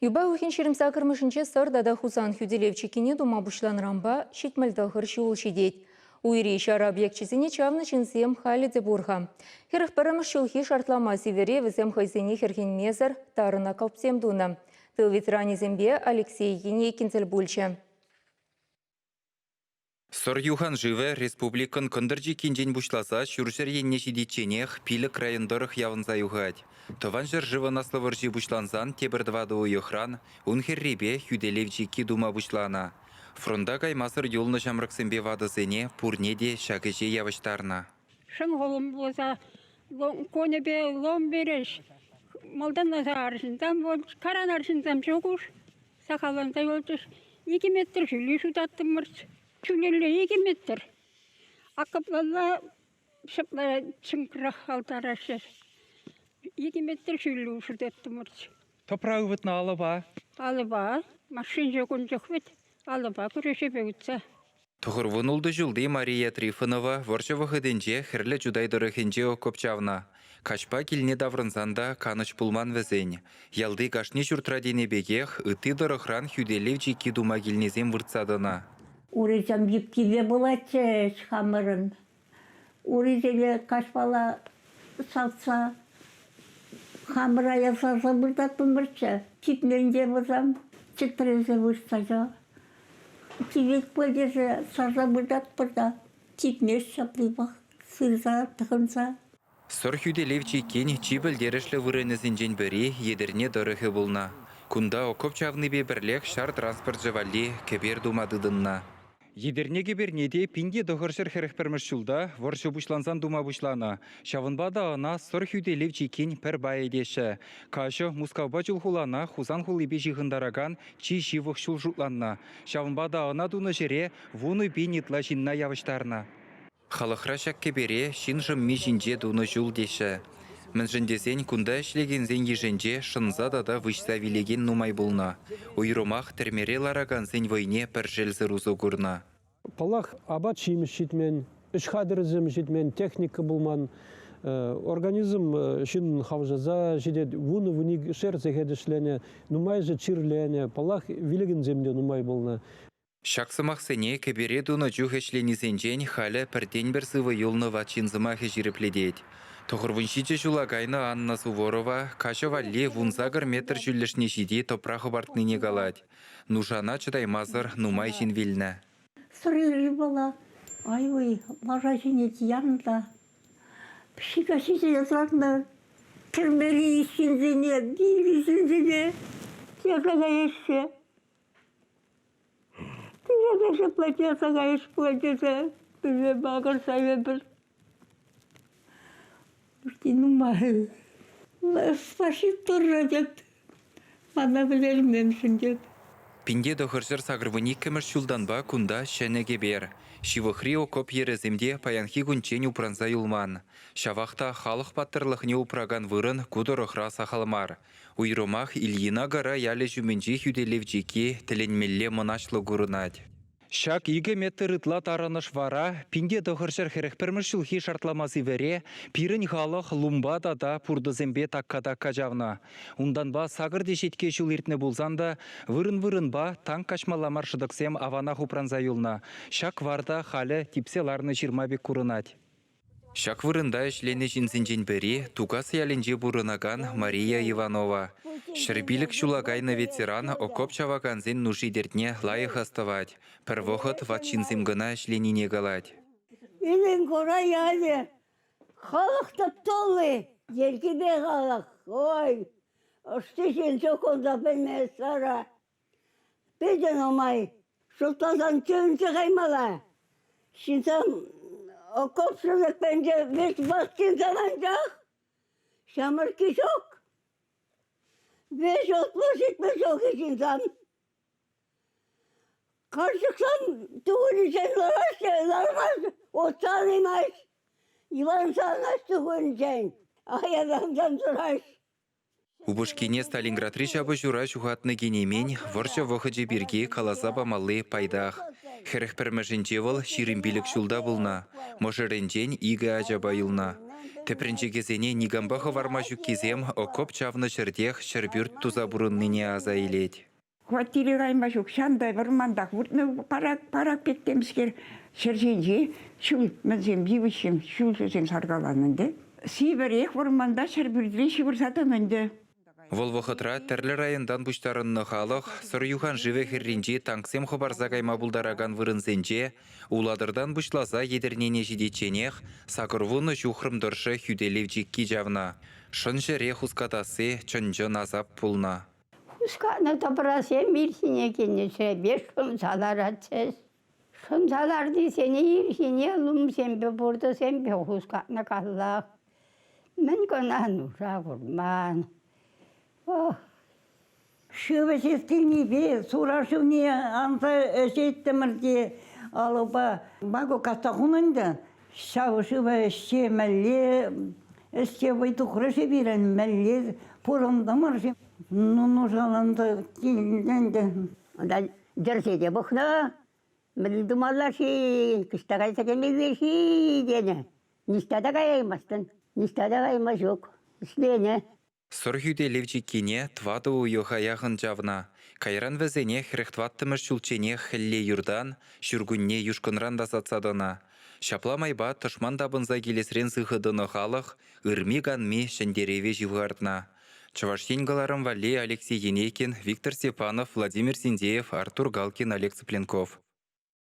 Юпа уйӑхӗн 28-мӗшӗнче Сӑр тата Хусан хӳтӗлев чиккине тума пуҫланӑранпа 79 ҫул ҫитет. Уйри ҫар объекчӗсене чавнӑ ҫынсем халӗ те пур-ха. 41-мӗш ҫулхи шартлама сивӗре вӗсем хӑйсене хӗрхенмесӗр тарӑн окопсем тунӑ. Тыл ветеранӗсемпе Алексей Енейкин тӗл пулчӗ. Сӑр юханшывӗ республикӑн кӑнтӑр чиккинчен пуҫласа ҫурҫӗр енне ҫитичченех пилӗк район тӑрӑх явӑнса юхать. Тӑван ҫӗршывӑн Аслӑ вӑрҫи пуҫлансан тепӗр тӑватӑ уйӑхран ун хӗррипе хӳтӗлев чикки тума пуҫланӑ. Фронта каймасӑр юлнӑ ҫамрӑксемпе ватӑсене пурне те ҫак ӗҫе явӑҫтарнӑ. Шӑнкӑлӑм пулса кунӗпе лом перӗҫ. Малтанласа арҫынсем пулчӗҫ, каран арҫынсем ҫук уж. Сахалланса юлчӗҫ. 2 метр ҫӳлли ҫутаттӑмӑрччӗ. Ҫӳлелле 2 метр. Акӑплалла ҫапла чӑнкрах алтараҫҫӗ. 2 метр ҫӳллӗ ҫутаттӑмӑрччӗ. Тӑпра ывӑтнӑ алӑпа. Алӑпа. Машин ҫук ун чух вӗт. Алӑпа кӗрешепе ытса. 96 ҫулти Мария Трифонова вӑрҫӑ вӑхӑтӗнче Хӗрлӗ Чутай тӑрӑхӗнче окоп чавнӑ. Каҫпа килне таврӑнсан та канӑҫ пулман вӗсен. Ялти кашни ҫуртра тенӗ пекех ытти тӑрӑхран хӳтӗлев чикки тума килнисем выртса тӑнӑ. Урисем йӗп-типӗ пулатчӗҫ хамӑрӑн. Урисене каҫпала салтса хамӑра ясаса выртаттӑмӑрччӗ. Типмен те вӗсем, чӗтресе выртса Тивет пуль тесе сарса выртатпӑр та типмест ҫаплипех сырса тӑхӑнса. Сӑр хӳтӗлев чиккин чи пӗлтерӗшлӗ вырӑнӗсенчен пӗри Етӗрне тӑрӑхӗ пулнӑ. Кунта окоп чавнипе пӗрлех ҫар транспорчӗ валли кӗпер тума тытӑннӑ. Етӗрне кӗперне те 1941 ҫулта вӑрҫӑ пуҫлансан тума пуҫланӑ. Ҫавӑнпа та ӑна Сӑр хӳтӗлев чиккин пӗр пайӗ теҫҫӗ. Каҫӑ Мускавпа Чулхулана Хусан хулипе ҫыхӑнтаракан чи ҫывӑх ҫул шутланнӑ. Ҫавӑнпа та ӑна тунӑ ҫӗре 10 000 ытла ҫынна явӑҫтарнӑ. Халӑхра ҫак кӗпере ҫын шӑмми ҫинче тунӑ ҫул теҫҫӗ. Мӗншӗн тесен кунта ӗҫлекенсен йышӗнче шӑнса тата выҫса вилекен нумай пулнӑ. Уйрӑмах тӗрмере ларакансен вӑйне пӗр шелсӗр усӑ курнӑ. Паллах, апат-ҫимӗҫ ҫитмен, ӗҫ хатӗрӗсем ҫитмен, техника пулман. Организм ҫын хавшаса ҫитет, вунӑ-вуникшер сехет ӗҫленӗ, нумайӑшӗ чирленӗ, паллах, вилекенсем те нумай пулнӑ. Ҫак сӑмахсене кӗпере тунӑ чух ӗҫленисенчен халӗ пӗртен-пӗр сывӑ юлнӑ ват ҫын сӑмахӗ ҫирӗплетет. 97 ҫула кайнӑ Анна Суворова каҫӑ валли 18 метр ҫӳллӗшне ҫити тӑпра хӑпартнине калать. Нушана чӑтаймасӑр нумай ҫын вилнӗ. Сӑрри вӑла, ай-уй, лаша ҫине янӑ та ҫике-ҫике лартнӑ тӗрмери ҫынсене, вилнӗ ҫынсене ярса каяҫҫӗ. Тесе ҫапла ярса каяс пулать тесе пӗрле макӑрса эпир. Нумай. Спасибо Турра тет. Мана вӗлерменшӗн тет. 1982 ҫултанпа кунта ҫӗнӗ кӗпер. Ҫывӑхри окоп йӗрӗсем те паянхи кунччен упранса юлман. Ҫавах та халӑх паттӑрлӑхне упракан вырӑн ку тӑрӑхра сахал мар. Уйрӑмах Ильина гора ялӗ ҫумӗнчи хӳтӗлев чикки тӗлӗнмелле мӑнаҫлӑ курӑнать. Ҫак 2 метр ытла тарӑнӑш вара 1941 ҫулхи шартлама сивӗре пирӗн халӑх лумпа тата пуртӑсемпе такка-такка чавнӑ. Унтанпа сакӑр теҫетке ҫул иртнӗ пулсан та вырӑн-вырӑнпа танк каҫмалла мар шӑтӑксем аванах упранса юлнӑ. Ҫак вар та халӗ типсе ларнӑ ҫырма пек курӑнать. Ҫак вырӑнта ӗҫленӗ ҫынсенчен пӗри Тукас ялӗнче пурӑнакан Мария Иванова. 105 ҫула кайнӑ ветеран окоп чавакансен нуши-тертне лайӑх астӑвать. Пӗр вӑхӑт ват ҫынсем кӑна ӗҫленине калать. Иленкора ялӗ халӑх тӑп-тулли, йӗркипе халӑх. Ой, ӑшти ҫын ҫук унта пӗлмест вара. Питӗ нумай. Шутласан тӳнсе каймалла. Ҫынсем окопсӑрлӑх пенче веҫ ҫынсем анчах. Ҫамрӑкки ҫук. Веҫ 60-70 ҫулхи ҫынсем. Карчӑксем тухӑнӗнчен лараҫҫӗ, лармасть, утса анаймасть. Йӑванса анасть тухӑнӗнчен, аялтан тӑраҫ. Упӑшкине Сталинградри ҫапӑҫура ҫухатнӑ кинемин вӑрҫӑ вӑхӑчӗ пирки каласа памалли пайтах. 41-мӗшӗнче вӑл 25 ҫулта пулнӑ, мӑшӑрӗнчен икӗ ачапа юлнӑ. Тӗпренчӗкӗсене никампа хӑварма ҫуккисем окоп чавнӑ ҫӗртех ҫӗрпӳрт туса пурӑннине аса илет. Хваттере кайма ҫук, ҫанта вӑрмантах выртнӑ барак, барак пек темскер. Ҫӗр ҫинче ҫул, мӗнсем, йывӑҫсем, ҫулҫӑсем саркаланӑ ӗнтӗ. Сивӗрех вӑрманта ҫӗрпӳртре ҫывӑрса тӑнӑ ӗнтӗ. Вӑл вӑхӑтра тӗрлӗ районтан пуҫтарӑннӑ халӑх Сӑр юханшывӗ хӗрринчи танксем хӑпарса кайма пултаракан вырӑнсенче Улатӑртан пуҫласа Етӗрнене ҫитичченех 80 ҫухрӑм тӑршшӗ хӳтӗлев чикки чавнӑ. Шӑн ҫӗре хускатасси чӑн-чӑн асап пулнӑ. Хускатнӑ тӑпрасем ирхине килнӗ ҫӗрпе шӑнса ларатчӗҫ. Шӑнса ларнисене ирхине лумсемпе, пуртӑсемпе хускатнӑ каллах. Мӗн кӑна нуша курман. Ох! Шыв ӗҫес килнипе сура шывне анса ӗҫеттӗмӗр те алӑпа вакӑ касса хунӑ ӗнтӗ. Ҫав шыва ӗҫсе мӗнле ӗҫсе вӑй тухрӗ-ши пирӗн, мӗнле пурӑнтӑмӑр-ши? Ну, нушаланса килнӗ ӗнтӗ. Унта йӗрсе те пӑхнӑ. Мӗн тумалла-ши, ӑҫта кайса кӗмелле-ши тенӗ. Ниҫта та каяймастӑн, ниҫта та кайма ҫук. Ӗҫленӗ. Сӑр хӳтӗлев чиккине тӑватӑ уйӑха яхӑн чавнӑ. Кайран вӗсене 44-мӗш ҫулчченех хӗлле юртан, ҫуркунне юшкӑнран тасатса тӑнӑ. Ҫапла майпа тӑшман тапӑнса килесрен сыхӑ тӑнӑ халӑх ырми-канми ҫӗнтерӗве ҫывхартнӑ. Чӑваш Ен кӑларӑм валли Алексей Енейкин, Виктор Степанов, Владимир Синдеев, Артур Галкин, Олег Цыпленков.